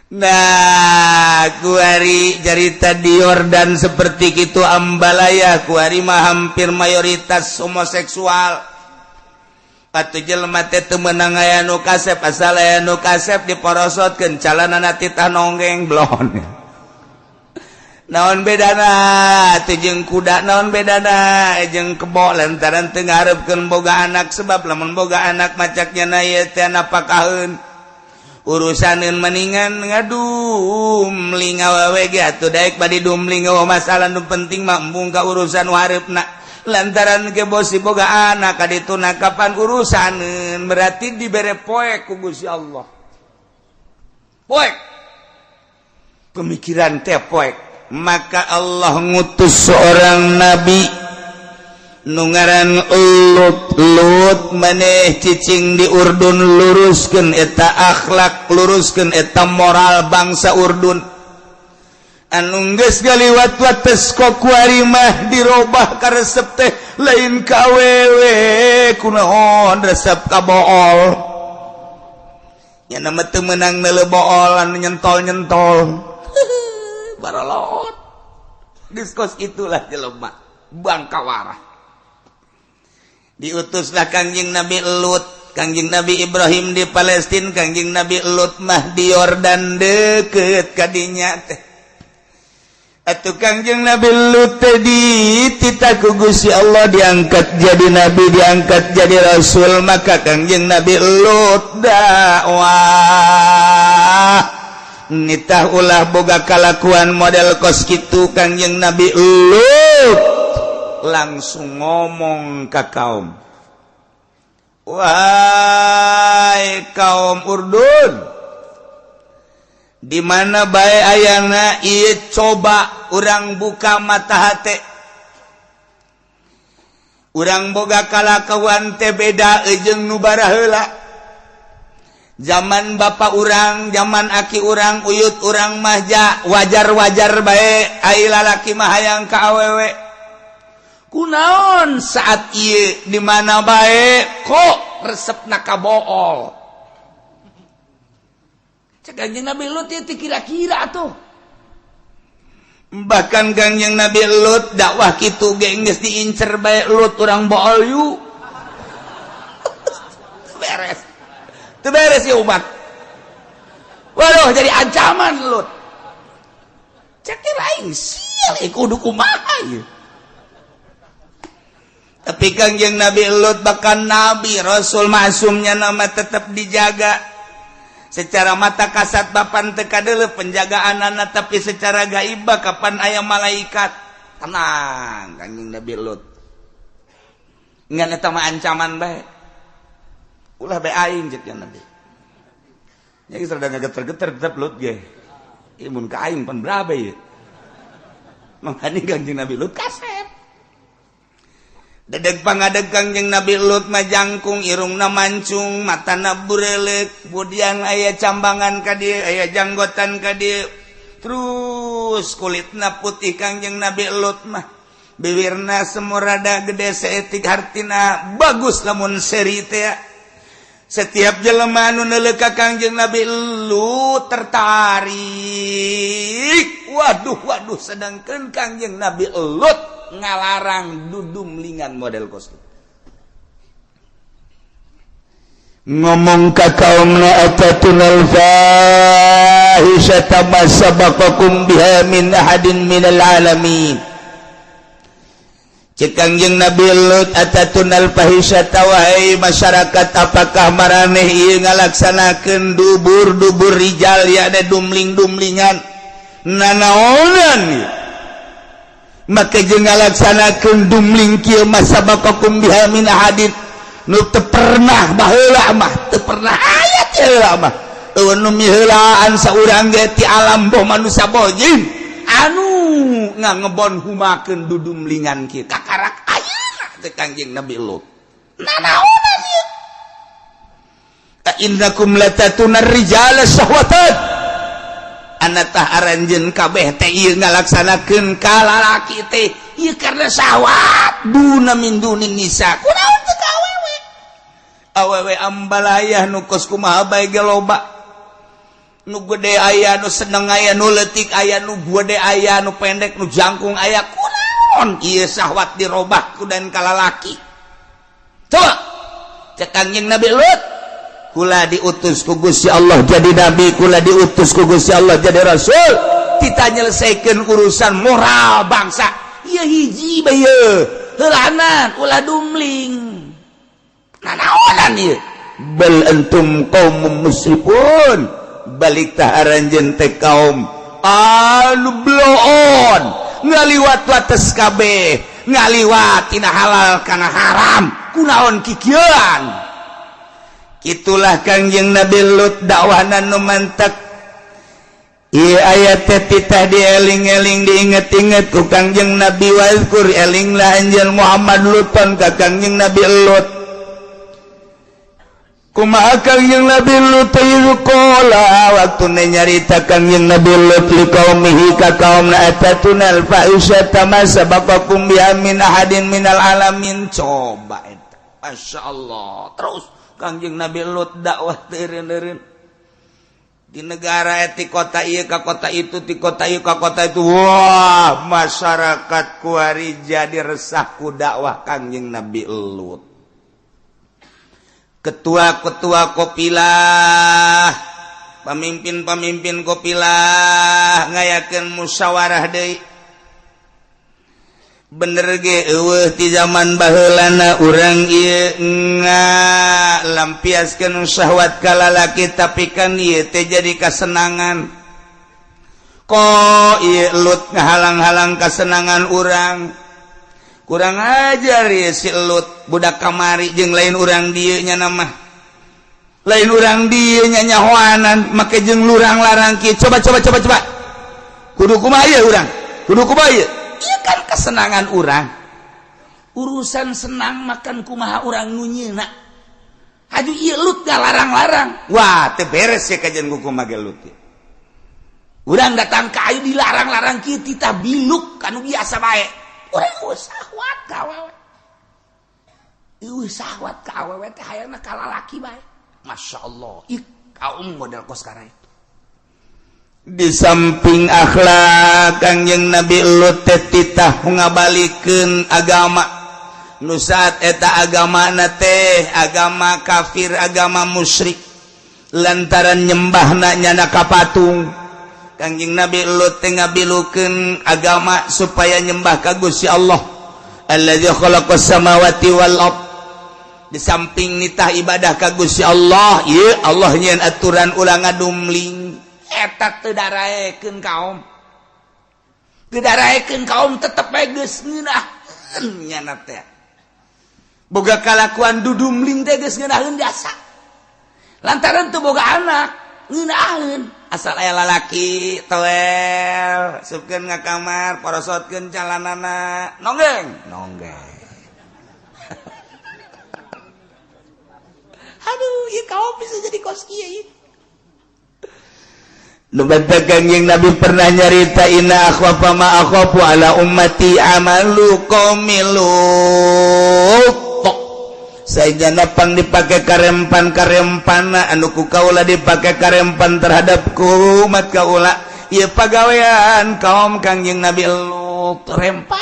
Nah, kuari carita di Yordan seperti itu ambalaya, kuari mah hampir mayoritas homoseksual. Atuh jelema teh teu meunang aya nu kasep, asal aya nu kasep diporosotkeun, calanana titah nonggeng blon. Naon bedana teu jeung kuda? Naon bedana jeung kebo? Lantaran teu ngareupkeun boga anak, sebab lamun boga anak macaknya na ieu teh napakaheun urusaneun, mendingan ngadumling awewe ge atuh daek badi dumling. Masalah nu penting mah embung ka urusan wareupna, lantaran ke bosi boga anak kadituna kapan urusaneun. Berarti dibere poek ku Gusti Allah, poek pemikiran teh poek. Maka Allah ngutus seorang nabi nu ngaran Lut. Lut, maneh cicing di Urdun, luruskeun eta akhlak, luruskeun eta moral bangsa Urdun anu geus galiwat wates. Kok kuari mah dirobah ka resep teh lain ka awewe, kunaon resep ka bool? Nya nama teu meunang neuleu bool anu nyentol-nyentol barolot. Diskos itulah jelema bangkawarah. Diutuslah Kangjeng Nabi Lut. Kangjeng Nabi Ibrahim di Palestina, Kangjeng Nabi Lut mah di Yordan, deket kadinya teh. Atuh Kangjeng Nabi Lut teh dititah ku Gusti Allah diangkat jadi nabi, diangkat jadi rasul. Maka Kangjeng Nabi Lut dakwah, nitah ulah boga kalakuan model kos kitu. Kangjeng Nabi Lut langsung ngomong ke kaum, "Wahai kaum Urdun, di mana bae ayana ieu, coba urang buka mata hate urang. Boga kalakuan teh beda jeung nu baraheula. Zaman bapak urang, zaman aki urang, uyut urang mahja wajar-wajar bae ai lalaki mah hayang ka awewe. Kunaon saat ieu di mana bae kok resepna ka bool?" Cek Kanjeng Nabi Lut ieu teh kira-kira tuh. Bahkan Kanjeng Nabi Lut dakwah kitu ge geus diincer bae, "Lut, urang bool yuk." Beres. Teu beres ya umat. Waduh, jadi ancaman Lut. Cek lain sial kudu kumaha ieu. Tapi Kangjeng Nabi Lut, bahkan Nabi Rasul masumnya nama tetap dijaga. Secara mata kasat bapan teu kadeuleu penjagaan anak, tapi secara gaibah kapan aya malaikat. Tenang Kangjeng Nabi Lut. Ngan eta mah ancaman bae. Ulah bae aing, cek Nabi. Ya geus rada ngageter-geter tetep Lut ge. Ieu mun ka aing pan berabe ieu. Makanya Kangjeng Nabi Lut kasep. Dedeg pangadeg Kangjeng Nabi Lut mah jangkung, irungna mancung, matana burelek, budian aya cambangan ka dieu, aya janggotan ka dieu. Terus kulitna putih Kangjeng Nabi Lut mah. Bibirna semurada gede saeutik, hartina bagus lamun seri teh. Setiap jelema anu neuleuh ka Kangjeng Nabi Lut tertarik. Waduh, waduh, sedangkan Kangjeng Nabi Lut ngalarang dudumlingan model kos. Ngomong ka kaumna, "Atatunal fahisyata ma sabaqakum biha min ahadin minal alamin?" Cek Kangjeng Nabi Lut, "Atatunal fahisyata, wahai masyarakat, apakah maraneh ieu ngalaksanakeun dubur-dubur rijal, ya dumling-dumlingan nanaonan ieu? Maka jeung ngalaksanakeun dumling kieu, ma sabaqakum biha min ahadin, nu teu pernah baheula mah, teu pernah aya ti heula mah. Eueun nu miheulaan saurang ge ti alam, boh manusia boh jin, anu ngangebon humakeun dudumlingan kieu kakarak ayeuna," teh Kangjeng Nabi Lut. "Nanaonan ieu? Innakum latatuna rijala syahwatan. Anatah aranjeun kabeh teh ieu ngalaksanakeun ka lalaki teh ieu karena syahwat, duna min dunin nisa. Kunaon teu ka awewe? Awewe ambalayah nu kos kumaha bae ge loba, nu gede aya, nu seneng aya, nu leutik aya, nu gede aya, nu pendek, nu jangkung aya. Kunaon ieu syahwat dirobah ku dan ka lalaki?" Coba cek Kangjeng Nabi Lut, "Kula diutus ku Gusti Allah jadi nabi, kula diutus ku Gusti Allah jadi rasul, kita nyelesaikan urusan moral bangsa. Ieu hiji bae heulanan, ulah dumling. Nanaonan ieu? Bal antum qaumum musrifun, balik tah aranjeun teh kaum anu bloon, ngaliwat wates kabeh, ngaliwat tina halal kana haram. Kunaon kikieuan?" Itulah Kangjeng Nabi Lut dakwahna nu mantek. Ieu ayat teh titah dieling-eling, diinget-inget ku Kangjeng Nabi. "Wazkur, elinglah anjeun Muhammad, Luton ka Kangjeng Nabi Lut." Kumaha Kangjeng Nabi Lut? Qala, waktu nyarita Kangjeng Nabi Lut, liqaumihi, ka kaumna, "Atatunal fahisyata ma sabaqakum biha min ahadin minal alamin." Coba eta, Masya Allah. Terus Kangjeng Nabi Lut dakwah teureun-eureun di negara, ti kota ieu ka kota itu, ti kota ieu ka kota itu. Wah, masyarakat kuari jadi resah ku dakwah Kangjeng Nabi Lut. Ketua-ketua kopilah, pemimpin-pemimpin kopilah ngayakeun musyawarah deui. Bener ge eueuh ti zaman baheulana urang ieu ngalampiaskeun syahwat ka lalaki, tapi kan ieu teh jadi kasenangan. Kok ieu Lut ngahalang-halang kasenangan urang? Kurang ajar ya si Lut, budak kamari jeung lain urang dieu nya mah. Lain urang dieu nya nyahoanan make jeung lurang larang kieu. Coba coba coba coba. Kudu kumaha ieu urang? Kudu kumaha ieu? Ieu kan kesenangan urang. Urusan senang makan kumaha urang nu nyieuna. Haju ieu Lut ngalarang-larang. Wah, teu beres ya kajian kumaha ge Lut. Urang datang ka ayu dilarang-larang kieu titah biluk kanu biasa bae. Urang eueuh syahwat ka awewe. Eueuh syahwat ka awewe teh hayangna ka lalaki bae. Masya Allah, ih kaum model kos karai. Di samping akhlak Kangjeng Nabi Lut teh titah ngabalikeun agama. Nu saat eta agamana teh agama kafir, agama musyrik. Lantaran nyembahna nyana ka patung. Kangjeng Nabi Lut teh ngabilukeun agama supaya nyembah ka Gusti Allah. Allazi khalaqas samawati wal ard. Di samping nitah ibadah ka Gusti Allah, ieu Allah nyieun aturan ulah ngadumling. Eta teu daraekeun kaum. Teu daraekeun kaum tetep bae geus ngeunaheun nyana teh. Boga kalakuan dudumling teh geus ngeunaheun jasa. Lantaran teu boga anak, ngeunaheun. Asal aya lalaki toel, supkeun ka kamar, porosotkeun calanana, nonggeng, nonggeng. Aduh, ieu kaum bisa jadi kos kieu ieu. Nu Kangjeng Nabi pernah nyarita inna akhwafa ma akhafu ala ummati amalu qaumi Lut. Sajana pang dipake karempan-karempana anu ku kaula dipake karempan terhadap ku umat kaula. Ieu pagawean kaum Kangjeng Nabi Lut rempan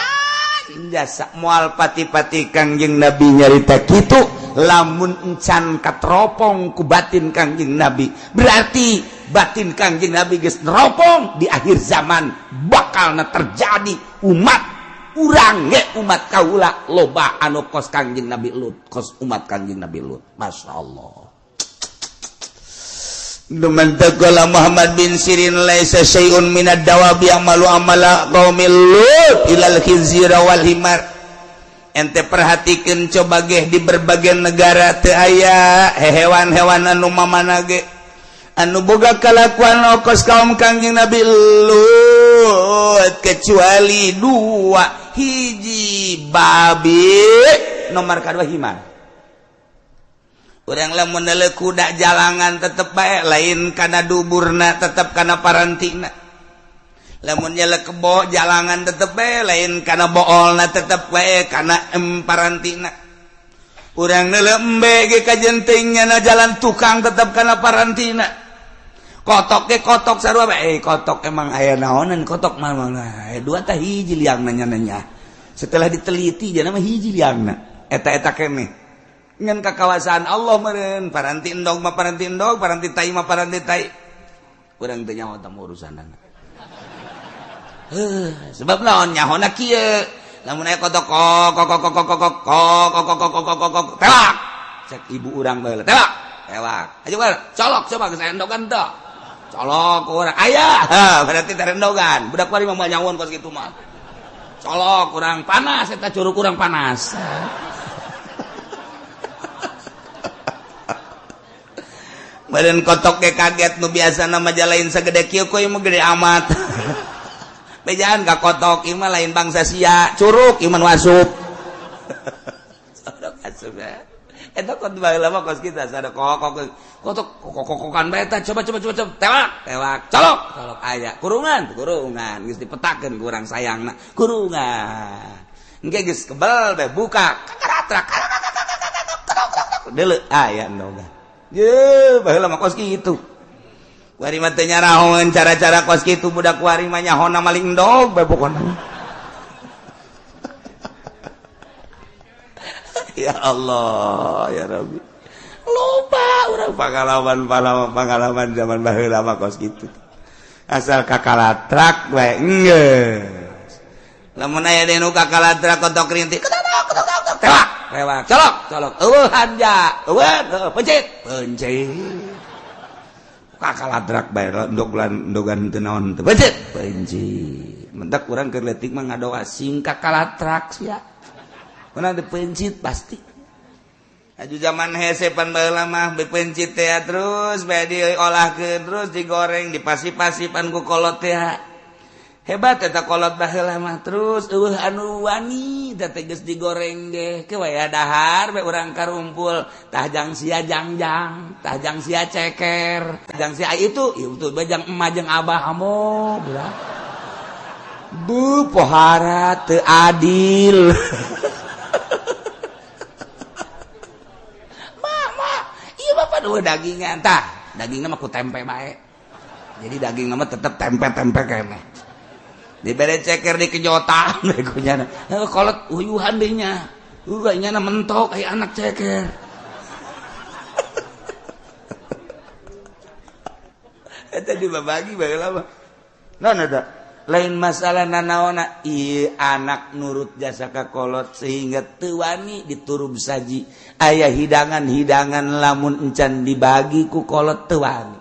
jasa moal pati-pati Kangjeng Nabi nyarita kitu lamun encan katropong ku batin Kangjeng Nabi. Berarti batin Kangjeng Nabi geus neropong di akhir zaman bakalna terjadi umat urang ge umat kaula loba anu kos Kangjeng Nabi Lut, kos umat Kangjeng Nabi Lut. Masya Allah. Dumantakola Muhammad bin Sirin laisa syai'un minad dawabi amalu amala qaumil Lut ilal khinzira wal himar. Ente perhatikan coba geh di berbagai negara teu aya hewan-hewan anu mamana ge anu boga kalakuan okos kaum Kangjeng Nabi Lut kecuali dua, hiji babi nomor kadua himar. Urang lamun neuleuh kuda jalangan tetep bae lain kana duburna tetep kana parantina. Lamun nyelek kebo jalangan tetep bae lain kana boolna tetep bae kana parantina. Urang neuleuh embe ge kajenting nyana jalan tukang tetep kana parantina. Kotok ge kotok sarua bae, kotok emang aya naonan kotok mah dua tah hiji liangna nya. Setelah diteliti jana mah hiji liangna. Eta-eta keneh. Ngan kakawasaan Allah meureun paranti endog mah paranti endog, paranti tai mah paranti tai. Urang teu nyaho tah urusanana. Heuh, sebab naon nyahona kieu. Lamun aya kotok kok kok kok kok kok kok kok kok kok kok kok tewak. Cek ibu urang baheula, tewak. Tewak. Ayo colok coba geus endogan teu. Colok urang. Aya, berarti tarendogan. Budak kuari mah moal nyahoan kos kitu mah. Colok urang panas eta curug urang panas. Badan kotok ge kaget nu biasana mah lain sagede kieu koy mah gede amat. Bejaan ka kotok ieu mah lain bangsa sia, curug ieu mah nu asup. Sadok asup ya. Eta kot baheula mah kos kita sadok kok kotok kokokan bae eta coba coba coba coba tewak tewak colok colok aya kurungan kurungan geus dipetakeun ku urang sayangna kurungan. Engke geus kebel bae buka kakaratra deuleu aya endogan. Ye, baheula mah kos kitu. Kuari mah teu nyarahoeun cara-cara kos kitu budak kuari mah nyahona maling endog bae pokona. Ya Allah, ya Rabbi. Pengalaman pengalaman pengalaman zaman baheula mah kos kitu. Asal kakalatrak we geus. Lamun aya deui nu kakalatrak kotok rintik, ketok ketok ketok, tewak, tewak, colok, colok. Eueuh hanja, eueuh pencit, pencit. Kakalatrak bae ndogan ndogan teu naon teu pencit, pencit. Mentak urang keur leutik mah ngadoa sing kakalatrak sia. Urang dipencit pasti. Aju zaman hese pan baheula mah bepencit teh terus bae diolahkeun, terus digoreng, dipasi-pasipan ku kolot teh. Hebat eta kolot baheula mah, terus eueuh anu wani teh geus digoreng ge ke waya dahar bae urang karumpul, tah jang sia jangjang, tah jang sia ceker, tah jang sia itu itu bae jang emak jeung abah amo budak. Bu pohara teu adil. Bapak dagingan, tah dagingnya mah ku tempe bae. Jadi daging mah tetep tempe-tempe keneh. Dibere ceker di kejotan ku nyana. Kolot uyuhan deui nya. Nyana mentok aya anak ceker. Eta dibabagi baheula mah. Naon eta? Lain masalah nanaona, ieu anak nurut jasa ka kolot sehingga teu wani diturub saji. Aya hidangan-hidangan lamun encan dibagi ku kolot teu wani.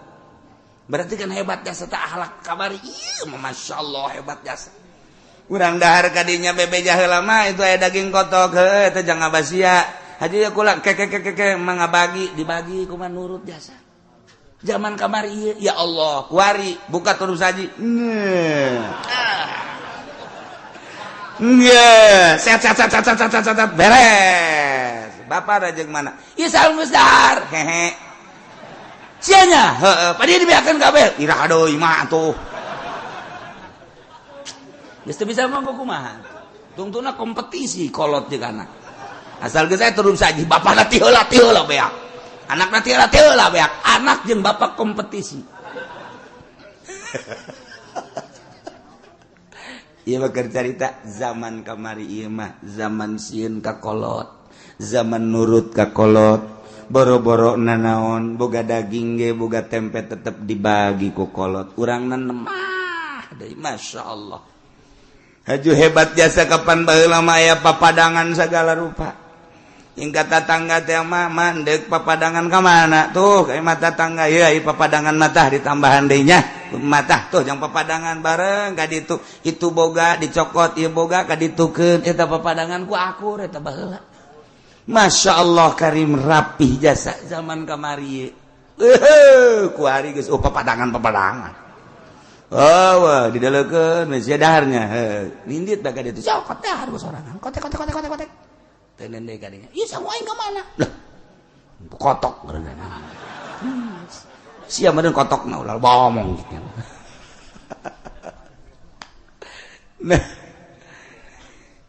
Berarti kan hebat jasa teh akhlak kamari. Ieu mah masyaallah hebat jasa. Urang dahar kadinya bebeja heula mah itu aya daging kotok heuh eta jang ngabasia. Haji ya kula ke ke ke ke mah ngabagi dibagi kumaha nurut jasa. Zaman kamari ieu ya Allah, kuari buka turub saji. Nggih, set set set set set set set beres. Bapak rajeng mana? Ieu saung geus dahar. Hehe. Sia nya, heueuh, padi dibeakeun kabeh. Iraha deui mah atuh. Geus teu bisa mah kumaha. Tungtuna kompetisi kolot jeung anak. Asal geus aya turub saji, bapana ti heula ti heula beak. Anak nanti heula beak, anak jeung bapak kompetisi. Ieu mah keur carita zaman kamari ieu mah zaman sieun ka kolot, zaman nurut ka kolot, boro-boro nanaon boga daging ge boga tempe tetep dibagi ku kolot. Urang nemah deui masyaallah. Haju hebat jasa kapan baheula mah aya papadangan sagala rupa. Hingga tatangga teh mah mandek papadangan ka mana tuh kayak mata tangga ya papadangan mata ditambahan deui nya mata tuh jang papadangan bareng ka ditu itu boga dicokot ieu boga ka ditukeun eta papadangan ku akur eta baheula. Masya Allah karim rapih jasa zaman kamari ku hari geus oh papadangan papadangan. Oh wah didaleukeun we sia daharnya heuh nindit bae ka ditu cokot dahar ku sorangan kotek kotek kotek kotek kotek. Tenen deui kadinya. Ieu sangu aing ka mana? Lah. Kotok geureunan. Sia meureun kotokna ulah bomong gitu. Nah.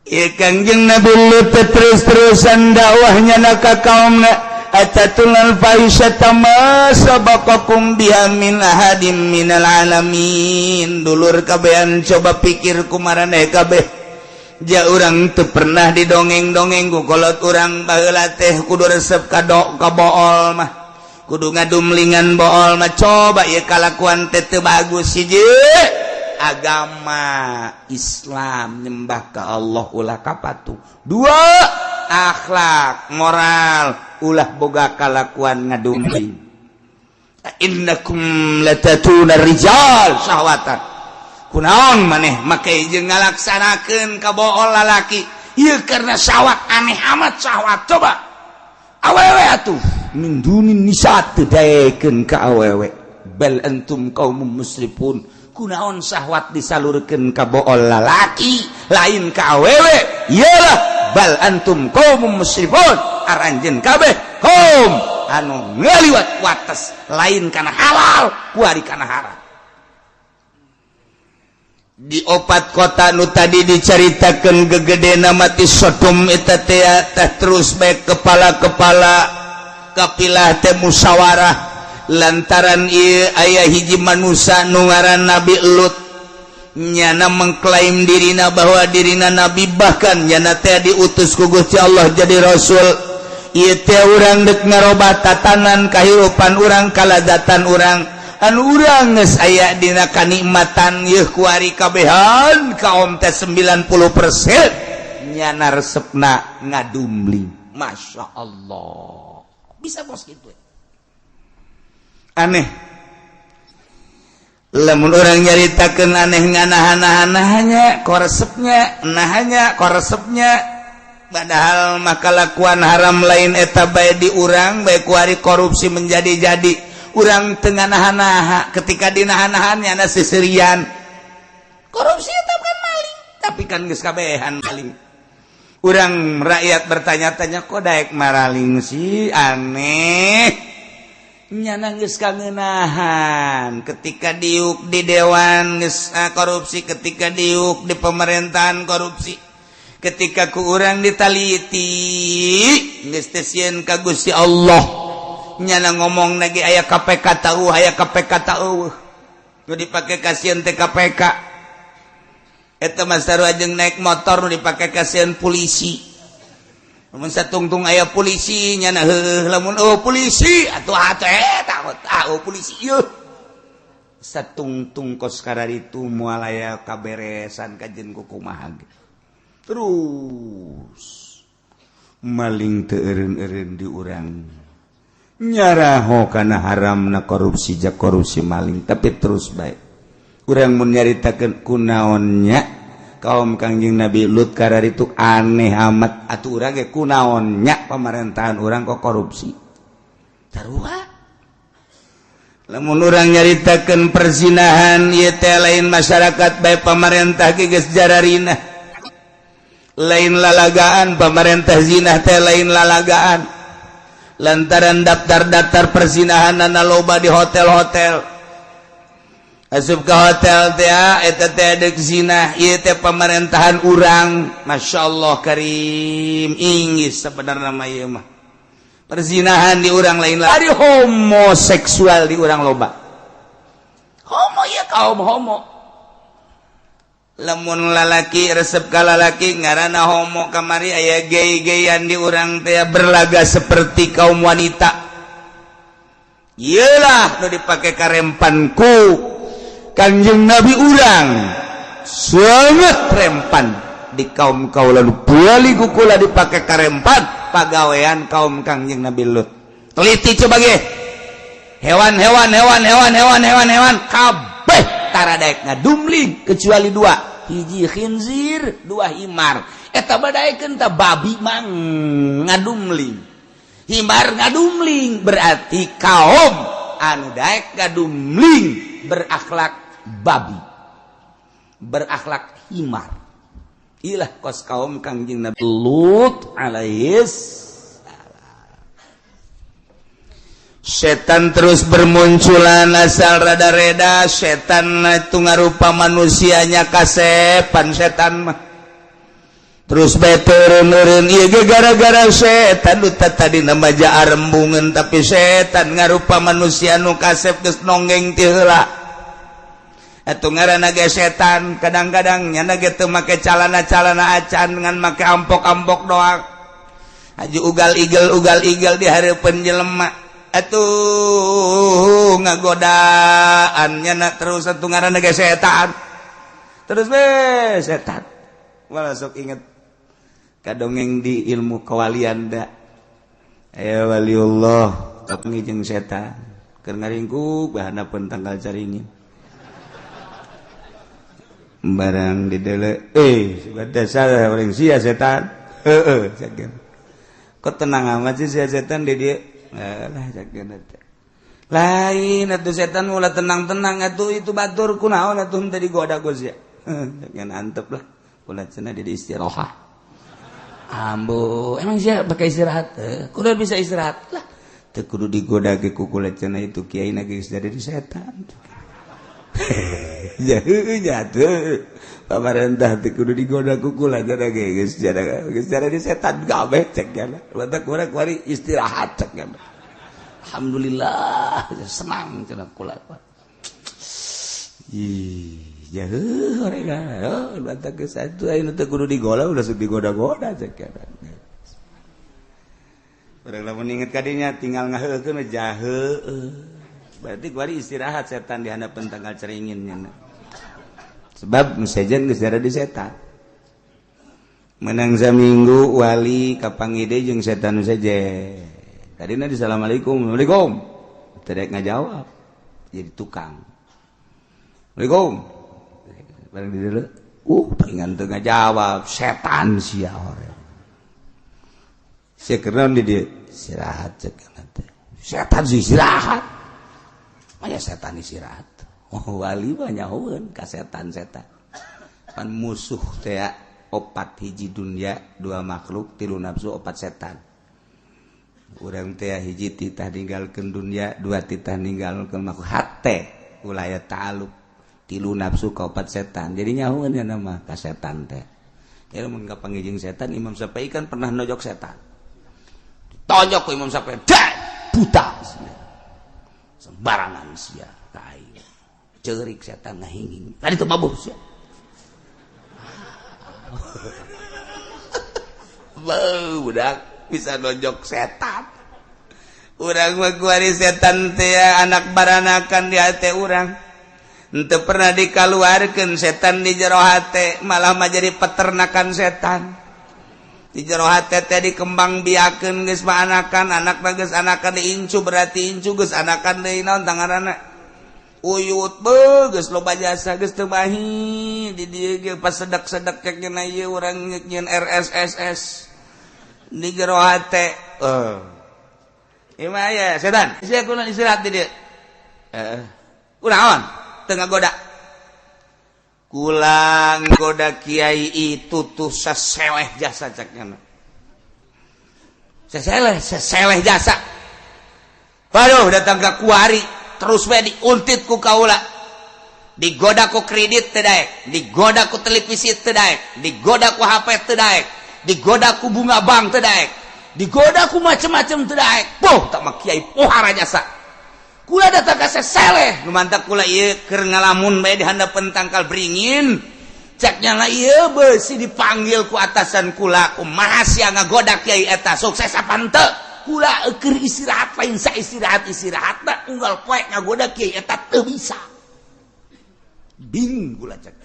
Ieu Kangjeng Nabi Lut terus-terusan dakwahnya na ka kaumna, atatunal fahisyata ma sabaqakum biha min ahadin minal alamin. Dulur kabehan coba pikir kumaraneh kabeh. Ja urang teu pernah didongeng-dongeng ku kolot urang baheula teh kudu resep ka ka bool mah kudu ngadumlingan bool mah. Coba ieu kalakuan teh teu bagus hiji agama Islam nyembah ka Allah ulah kapatuh, dua akhlak moral ulah boga kalakuan ngadumling. Innakum latatuna rijal syahwatan. Kunaon maneh make jeung ngalaksanakeun ka bool lalaki ieu karena syahwat aneh amat syahwat. Coba awewe atuh min dunin nisa teu daekeun ka awewe bal antum qaumum musrifun. Kunaon syahwat disalurkeun ka bool lalaki lain ka awewe iyalah bal antum qaumum musrifun aranjeun kabeh kaum anu ngaliwat wates lain kana halal kuari kana haram. Di opat kota nu tadi dicaritakeun gegedena mati Sodom eta teh terus bae kepala-kepala kapilah teh musyawarah lantaran ieu aya hiji manusia nu ngaran Nabi Lut nyana mengklaim dirina bahwa dirina nabi, bahkan nyana teh diutus ku Gusti Allah jadi rasul. Ieu teh urang deuk ngarobah tatanan kahirupan urang, kalazatan urang anu urang geus aya dina kanikmatan yeuh kuari kabehan kaum teh 90% nyana resepna ngadumling. Masya Allah, bisa bos gitu. Aneh lamun urang nyaritakeun, aneh nganahan-nahannya koresepnya nahanya koresepnya, padahal maka lakuan haram lain eta bae di urang bae kuari. Korupsi menjadi-jadi, urang tengah nahan-naha. Ketika dinahan-nahannya na seserian korupsi itu kan maling, tapi kan geus kabehan maling. Urang rakyat bertanya-tanya, kok daek maraling sih? Aneh, nyana geus kangenahan. Ketika diuk di dewan geus korupsi, ketika diuk di pemerintahan korupsi, ketika ku urang ditaliti geus teu sieun ka Gusti Allah. Nyana ngomong lagi aya KPK tahu, aya KPK tahu, nu dipake kasieun teh KPK. Eta mah sarua jeung naik motor nu dipake kasieun polisi. Lamun satungtung aya polisi nyana heuh, lamun oh polisi atuh atuh eh takut ah oh polisi ieu satungtung kos kararitu moal aya kaberesan kajen kumaha ge. Terus maling teu eureun-eureun di urang, nyaraho kana haramna korupsi, jak korupsi maling, tapi terus baik urang mun nyaritakeun kunaonnya kaum Kangjeng Nabi Lut kararitu aneh amat, atuh urang ge kunaonnya pemerintahan urang kok korupsi. Sarua lamun urang nyaritakeun perzinahan ieu teh lain masyarakat bae, pamarentah ge geus jararina lain lalagaan. Pemerintah zina teh lain lalagaan, lantaran daftar-daftar perzinahan loba di hotel-hotel. Asup ke hotel teh eta teh deuk zina. Ieu teh pemerintahan urang, Masya Allah karim, inggis sebenarnya mah ieu mah. Perzinahan di urang lain dari homoseksual di urang loba. Homo ya, kaum homo, lamun lalaki resep ka lalaki ngaranna homo. Kamari aya gay-gayan di urang teh, berlaga seperti kaum wanita. Iyalah nu dipake karempanku Kanjeng Nabi urang, sangat rempan di kaum kau lalu bali kukula dipake karempan pagawean kaum Kangjeng Nabi Lut. Teliti coba ge hewan-hewan, hewan hewan hewan hewan hewan kabeh tara daek ngadumling kecuali dua: hiji khinzir, dua himar. Eta badaekeun ta babi mang ngadumling, himar ngadumling. Berarti kaum anu daek ngadumling berakhlak babi, berakhlak himar. Ilah kos kaum Kangjeng Nabi Lut alaihis. Setan terus bermunculan asal rada-reda. Setan itu ngarupa manusianya kasepan. Setan mah terus beturun ieu ge gara-gara setan. Nu tadi nama jaar rembungan, tapi setan ngarupa manusia nu kasep geus nonggeng ti heula. Atuh ngaranna ge setan, kadang-kadang nyana ge teu make calana-calana acan, dengan make ampok-ampok doang. Haji ugal igel ugal igel di hareupeun jelema atuh ngagodaan nyana terus. Atuh ngaranna ge setan, terus be setan. Malah sok inget kadongeng di ilmu kewalian da aya waliullah kapanggih jeung setan keur ngaringkuk bahanapeun tangkal caringin. Barang di dele, eh dasar orang sia setan, heeh, kok tenang amat sih sia setan di dia lah. Lain atuh setan mula tenang-tenang atuh, itu batur kunaon atuh tadi goda gua sia. Jangan antep lah kula cenah di istirahat. Ambo, emang sia pakai istirahat? Kudu bisa istirahat lah, teu kudu digoda ge ku kula cenah. Itu kiai na geus jadi di setan ya nya tuh. Pamarentah teu kudu digoda ku kula cenah ge, geus jadi di setan kabeh cek nya. Batak kurang kuari istirahat cek nya. Alhamdulillah, senang cenah kula. Ih, ya heuh mereka. Oh, batak geus atuh aya nu teu kudu digoda udah sok digoda-goda cek nya. Urang lamun inget kadinya tinggal ngaheukeun jahe. Berarti kuari istirahat setan di handapeun tanggal ceringin nya. Sebab nu sejen geus di setan. Menang saminggu wali kapanggih deui jeung setan nu sejen. Tadina di assalamualaikum, assalamualaikum. Teu daek ngajawab. Jadi tukang. Assalamualaikum. Bareng di dieu, palingan teu ngajawab, setan sia hoream. Sia keur naon di dieu? Istirahat cek teh. Setan sih istirahat. Maya setan istirahat. Oh, wali mah nyahoeun ka setan-setan. Pan musuh teh opat hiji dunia, dua makhluk, tilu nafsu, opat setan. Urang teh hiji titah ninggalkeun dunia, dua titah ninggalkeun makhluk, hate ulah aya ta'aluk, tilu nafsu ka opat setan. Jadi nyahoeun nya mah ka setan teh. Ya mun kapanggih jeung setan, Imam Syafi'i kan pernah nojok setan. Tonjok ku Imam Syafi'i, dah buta. Sembarangan sia ka aing. Ceurik setan ngahinging. Tadi tuh mabuk sia. Beuh, budak bisa nonjok setan. Urang mah kuari setan teh anak baranakan di hate urang. Henteu pernah dikaluarkeun setan di jero hate, malah mah jadi peternakan setan. Di jero hate teh dikembang biakeun geus mah anakan, anakna geus anakan diincu berarti incu geus anakan deui naon tangaranna. Uyut beuh geus loba jasa geus teu mahi di dieu ge pas sedak-sedak cek nya ieu urang nyieun RSSS di jero hate. Ieu mah aya setan. Sia kunaon istirahat di dieu? Heeh. Kunaon? Teu ngagoda. Kula nggoda kiai itu tuh seseleh jasa cek nya. Seseleh, seseleh jasa. Waduh datang ka kuari terus we diuntit ku kaula. Digoda ku kredit teu daek, digoda ku televisi teu daek, digoda ku HP teu daek, digoda ku bunga bank teu daek, digoda ku macem-macem teu daek. Poh tak mah kiai pohara jasa. Kula datang ka seseleh, nu mantak kula ieu keur ngalamun bae di handapeun tangkal beringin. Cek nya lah ieu beusi dipanggil ku atasan kula, kumaha sia ngagoda kiai eta sukses apa henteu? Kula keur istirahat lain sa istirahat istirahatna unggal poe ngagoda kiai eta teu bisa. Bingung kula cek.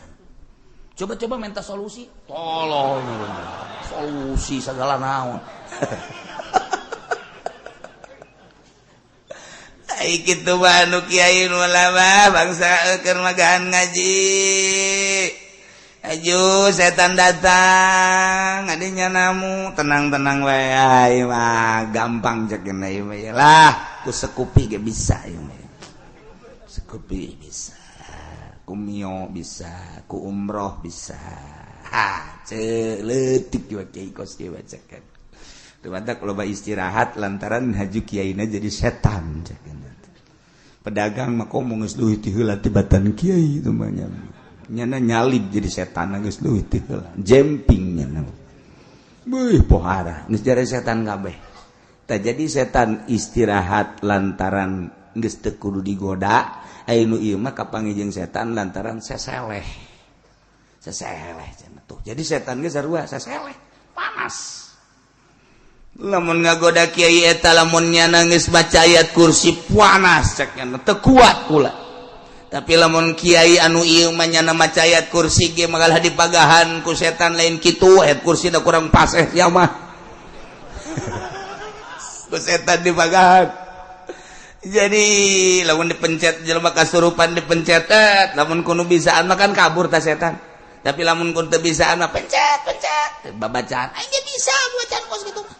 Coba-coba minta solusi, tolong solusi segala naon. Ai kitu mah anu kiai nu ulama bangsa keur magahan ngaji. Aju setan datang adinya namu tenang-tenang wae ai mah gampang cek ieu mah lah ku sekupi ge bisa ieu mah. Sekupi bisa, ku mio bisa, ku umroh bisa. Ha, ceu leutik juga kiai kos kieu bacakan. Teu mantak loba istirahat lantaran haju kiaina jadi setan cek. Pedagang mah komo geus leuwih ti heula tibatan kiai itu mah nya. Nyana nyalip jadi setan geus leuwih ti heula. Jemping nyana. Beuh pohara geus jadi setan kabeh. Tah jadi setan istirahat lantaran geus teu kudu digoda, aya nu ieu mah kapanggih jeung setan lantaran seseleh. Seseleh cenah tuh. Jadi setan geus sarua seseleh, panas. Lamun ngagoda kiai eta lamun nyana geus maca ayat kursi panas cek nyana teu kuat kula. Tapi lamun kiai anu ieu mah nyana maca ayat kursi ge magalah dipagahan ku setan lain kitu ayat kursi da kurang paseh sia mah. Ku setan dipagahan. Jadi lamun dipencet jelema kasurupan dipencet lamun kudu bisaan mah kan kabur ta setan. Tapi lamun kun teu bisaan mah pencet pencet babacaan aing ge bisa bacaan kos kitu mah.